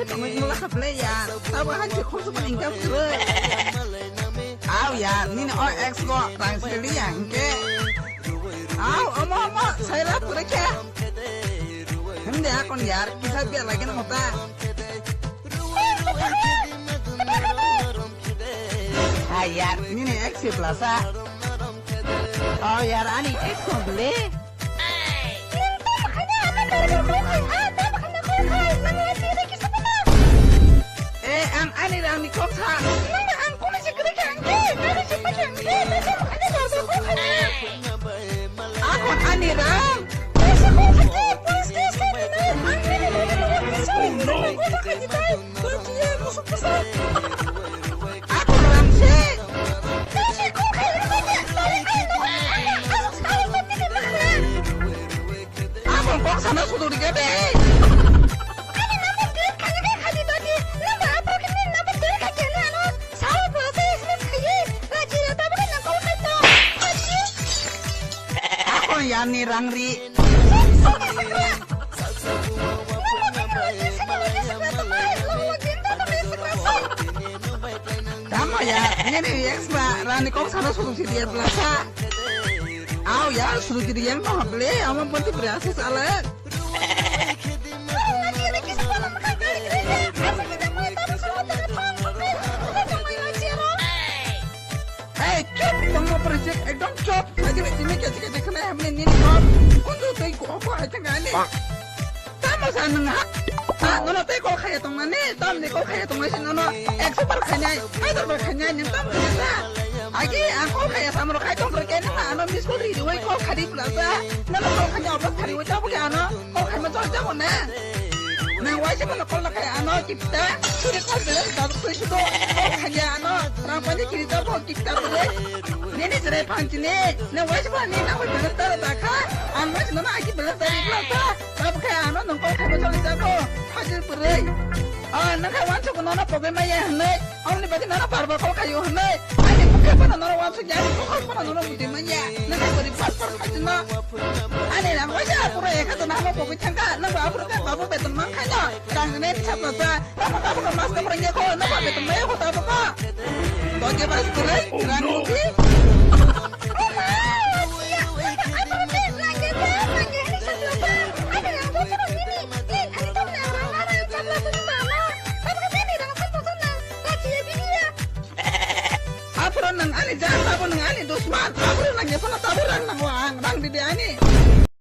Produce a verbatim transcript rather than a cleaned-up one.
Tongwi wngla kha ble yar. Tabo hanchi khosuk man income kwrwi. Aw yar, nini o ex go rang sili ya hwnkhe. Aw, omo, omo, saila pura khe. Himde akon yar, kisa biya lagi na hota. Hai yar, nini ex si plasa. Aw yar, ani ex ko ble. Eh, ang ani rang ni kok sa. Nang ang kono si kri kang ke, nang si pa kang ke, nang si pa kang ke. Ako ani rang. Police case ke, police case ke, ang ani rang ni kok sa. Ako rang si. Nang si kok kha, nang si kok kha. Ako kok sana sudu di kebe. Ani number delete khaina khe khadi dodi. Number upload khe number delete khaina ano. Sao pura se SMS khaye. Raji ra tabuk nang call khaito. Ako yani rangri. Tamo ya, nini ex ba rani kok sana sudu si dia belasa. Aw ya, sudu si dia no hable, ama berarti berhasil salah. Hey, chop! Tongma project ekdom chop. Lagi ni sini kachi kachi kena hamne nini kok. Kundu tei ko apa aja ngani. Tamo sa nang ha. Ah, nono tei kol khaya tong mani, tam ni kol khaya tong mani nono. Ekso bar khanya, hai bar khanya, ni tam khanya sa. Agi ang kol khaya samro khai tong kene ma ano miss call ri ri wai kol khari pula sa. Nono kol khanya obas khari wai tabo ke ano. Kol khai ma chol jabo na. Nang waisa bono kol khai ano kipta. Suri kol bela da suri sudo. Kol khanya ano. Rang pani kiri da bo kipta bole. Nini jere phanchini. Nang waisa bono ni nang wai bela da da kha. Ang waisa nono aki bela da ri bela da. Tabuk khe ano nang kol khai ma chol jabo. Hajir purei. Ah, nang khai wansa bono na pogai maya hanai. Amni bagi nana barbar kol khayo hwnwi. Ani mukhe phano noro wansuk ya, ani bukhuk phano noro mudi manya. Nana bari barbar khaitino. Ani rang waisa pura ekha to namo bogwi thangka. Nang ba pura kha babu beton man khaino. Rang ne chapa sa. Namo ka buka mas ka pura ya ko. Nang ba beton maya ko ta buka. Doge bas kore. Rang mudi. Aphuru nang ani jat, abo nang ani dusman. Aphuru nang ya phano tabuk rang nango ang, rang didi ani.